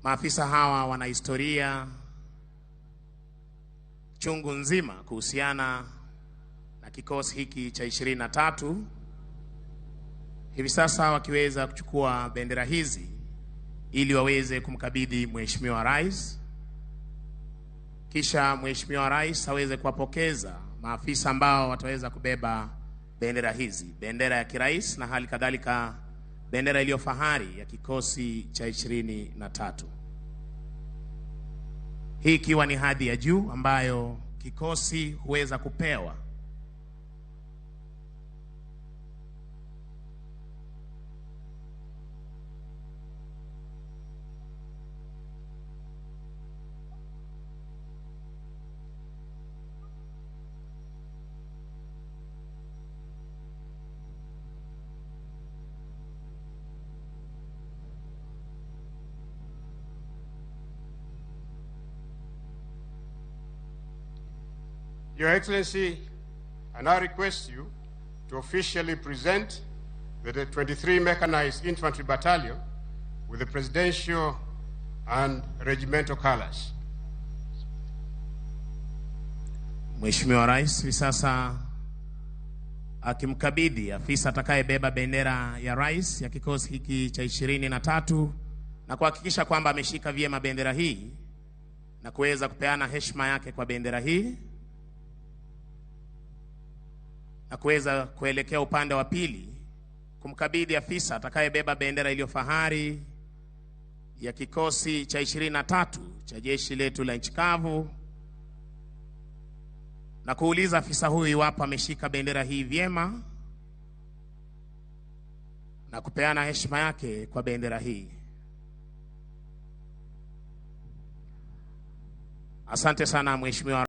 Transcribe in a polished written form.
Maafisa hawa wana historia chungu nzima kuhusiana na kikosi hiki cha 23. Hivi sasa wakiweza kuchukua bendera hizi ili waweze kumkabidhi Mheshimiwa Rais, kisha Mheshimiwa Rais aweze kuwapokeza maafisa ambao wataweza kubeba bendera hizi, bendera ya kirais na hali kadhalika bendera iliyo fahari ya kikosi cha 23. Hii ikiwa ni hadhi ya juu ambayo kikosi huweza kupewa. Your Excellency, I now request you to officially present the 23 Mechanized Infantry Battalion with the presidential and regimental colors. Mheshimiwa Rais hivi sasa akimkabidhi afisa atakayebeba bendera ya rais ya kikosi hiki cha 23 na kuhakikisha kwamba ameshika vyema bendera hii na kuweza kupeana heshima yake kwa bendera hii na kuweza kuelekea upande wa pili kumkabidhi afisa atakayebeba bendera iliyo fahari ya kikosi cha 23 cha jeshi letu la nchi kavu na kuuliza afisa huyu iwapo ameshika bendera hii vyema na kupeana heshima yake kwa bendera hii. Asante sana Mheshimiwa.